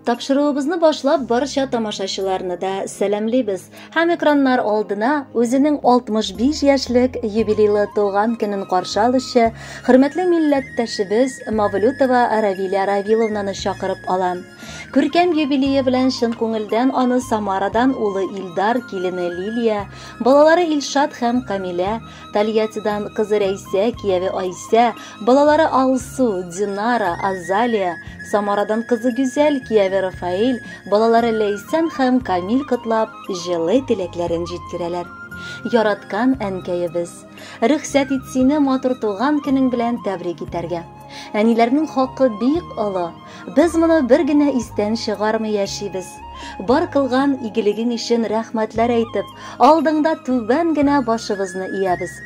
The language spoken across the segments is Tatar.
Тапшыруыбызны башлап, барча тамашачыларны да сәламлибез һәм экраннар алдына үзенең 65 яшьлек юбилейлы туган көнен каршы алучы хөрмәтле милләттәшебез Мавлютова Равиля Равиловнаны чакырып алам. Күркәм юбилее белән чын күңелдән аны Самарадан улы Илдар, килене Лилия, балалары Илшат һәм Камилә, Тольяттидан кызы Рәйсә, кияве Айсә, балалары Алсу, Динара, Азалия, Самарадан кызы Гүзәл, кияве Рафаэль, балалары Ләйсән һәм Камил котлап, җылы теләкләрен җиткерәләр. Яраткан әнкәебез, рөхсәт ит сине матур туган көнең белән тәбрик итәргә. Әниләрнең хакы бик олы. Без моны бер генә истән чыгармый яшибез. Бар кылган игелегең өчен рәхмәтләр әйтеп, алдыңда түбән генә башыбызны иябез.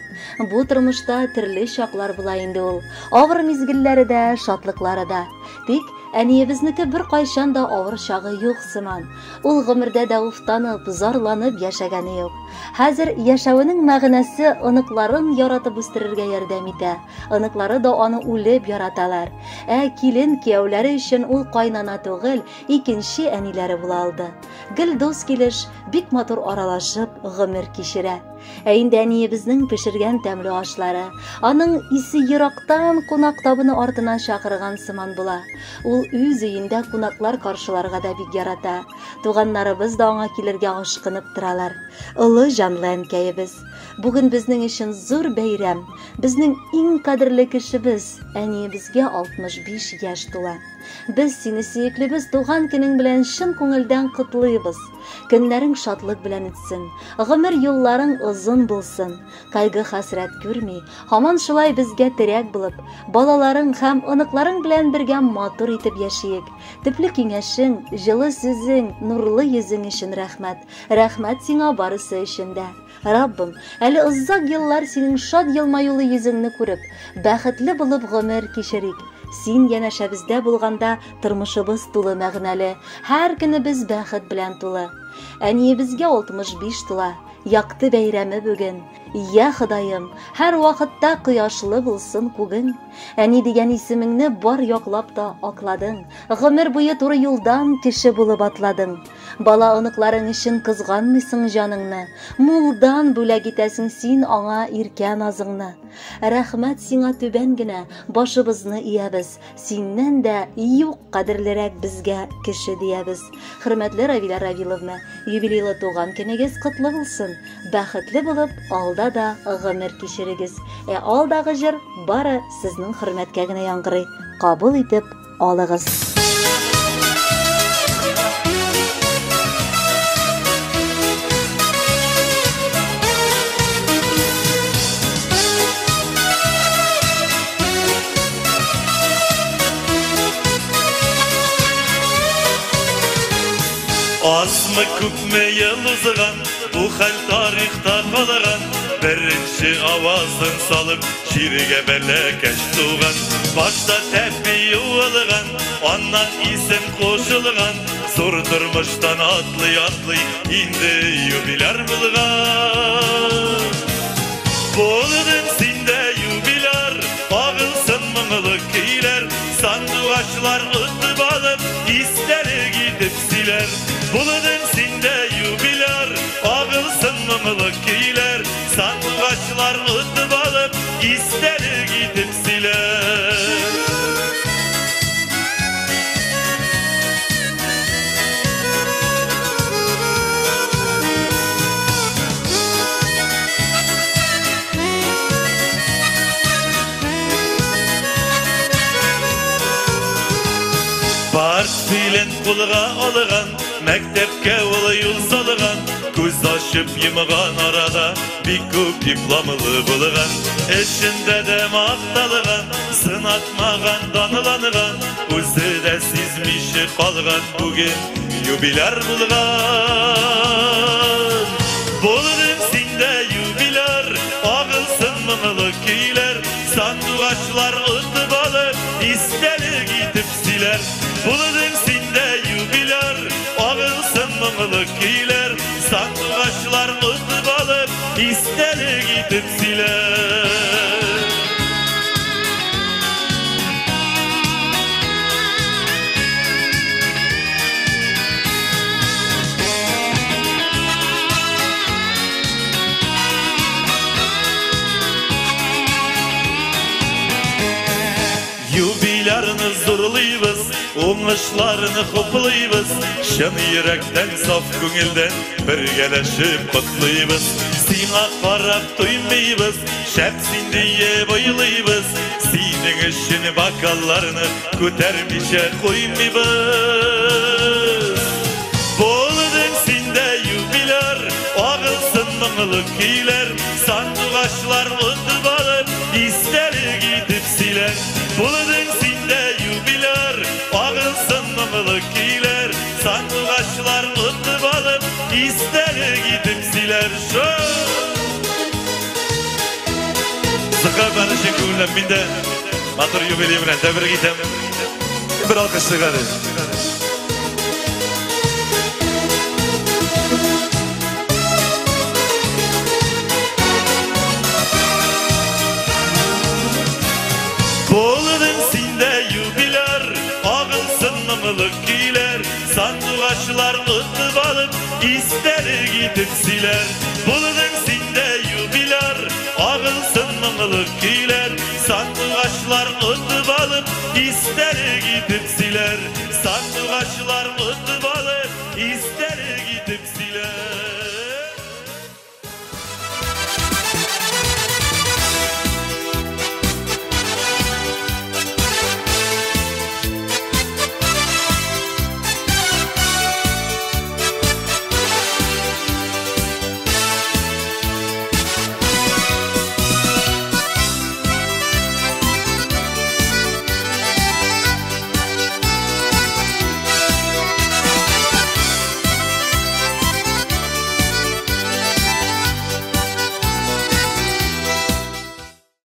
Бу тормышта төрле чаклар була инде ул. Авыр мизгелләре дә, шатлыклары да. Тик әниебезнеке беркайчан да авыр чагы юк сыман. Ул гомердә дә уфтанып, зарланып яшәгәне юк. Хәзер яшәвенең мәгънәсе оныкларын яратып үстерергә ярдәм итә. Оныклары да аны үлеп яраталар. Ә килен кияүләре өчен ул кайнана түгел, икенче әниләре була алды. Гел дус килеш, бик матур аралашып гомер кичерә. Ә инде әниебезнең пешергән тәмле ашлары, аның исе ерактан кунак табыны артына чакырган сыман була. Ул үз өендә кунаклар каршыларга да бик ярата. Туганнарыбыз да аңа килергә ашкынып торалар. Олы җанлы әнкәебез. Бүген безнең өчен зур бәйрәм. Безнең иң кадерле кешебез, әниебезгә 65 яшь тула. Без сине сөеклебез туган көнең белән чын күңелдән котлыйбыз. Көннәрең шатлык белән үтсен, гомер юлларың озын булсын. Кайгы-хәсрәт күрми, һаман шулай безгә терәк булып, балаларың һәм оныкларың белән бергә матур итеп яшиек. Төпле киңәшең, җылы сүзең, нурлы йөзең өчен рәхмәт. Рәхмәт сиңа барысы өчен дә. Раббым, әле озак еллар синең шат елмаюлы йөзеңне күреп, бәхетле булып гомер кичерик. Син янәшәбездә булганда тормышыбыз тулы мәгънәле, һәр көнебез бәхет белән тулы. Әниебезгә 65 тула, якты бәйрәме бүген. Я Ходаем, һәр вакытта кояшлы булсын күгең. Әни дигән исемеңне бар яклап та акладың. Гомер буе туры юлдан кеше булып атладың. Бала оныкларың өчен кызганмыйсың җаныңны. Мулдан бүләк итәсең син аңа иркә назыңны. Рәхмәт сиңа түбән генә, башыбызны иябез. Синнән дә юк кадерлерәк безгә кеше диябез. Хөрмәтле Равилә Равиловна, юбилейлы туган көнегез котлы булсын. Бәхетле булып, алда да гомер кичерегез. Ә алдагы җыр бары сезнең хөрмәткә генә яңгырый. Кабул итеп алыгыз. Азмы күпме ел узган, бу хәл тарихта калган. Беренче авазын салып, җиргә бәләкәч туган. Башта тәпи юылган, аннан исем кушылган. Зур тормыштан атлый-атлый, инде юбиляр булган. Булдың син дә юбиляр, агылсын моңлы көйләр, сандугачлар отып алып, истәлек итеп сөйләр. Булдың син дә юбиляр, агылсын моңлы көйләр, сандугачлар отып алып, истәлек итеп сөйләр. Портфелен кулга алган, мәктәпкә ул юл салган, күз ачып йомган арада бик күп дипломлы булган. Эшендә дә макталган, сынатмаган, данланган, үзе дә сизмичә калган, бүген юбиляр булган. Булдың син дә юбиляр, агылсын моңлы көйләр, сандугачлар отып алып, истәлек итеп сөйләр. Булдың син дә юбиляр, агылсын моңлы көйләр, сандугачлар отып алып, истәлек итеп сөйләр. Юбилярны зурлыйбыз, уңышларны хуплыйбыз, чын йөрәктән, саф күңелдән бергәләшеп котлыйбыз. Сиңа карап туймыйбыз, шәп син диеп уйлыйбыз, синең өчен бокалларны күтәрмичә куймыйбыз. Булдың син дә юбиляр, агылсын моңлы көйләр, сандугачлар отып алып, истәлек итеп сөйләр. Булдың син дә юбиляр, агылсын моңлы көйләр, сандугачлар отып алып, истәлек итеп сөйләр. Зыка чын күңелдән мин дә матур юбилей белән тәбрик итәм. Бер алкыш чыгары. Булдың син дә юбиляр, агылсын моңлы көйләр, сандугачлар отып алып, истәлек итеп сөйләр. Булдың син дә юбиляр, агылсын моңлы көйләр, сандугачлар отып алып, истәлек итеп сөйләр. Сандугачлар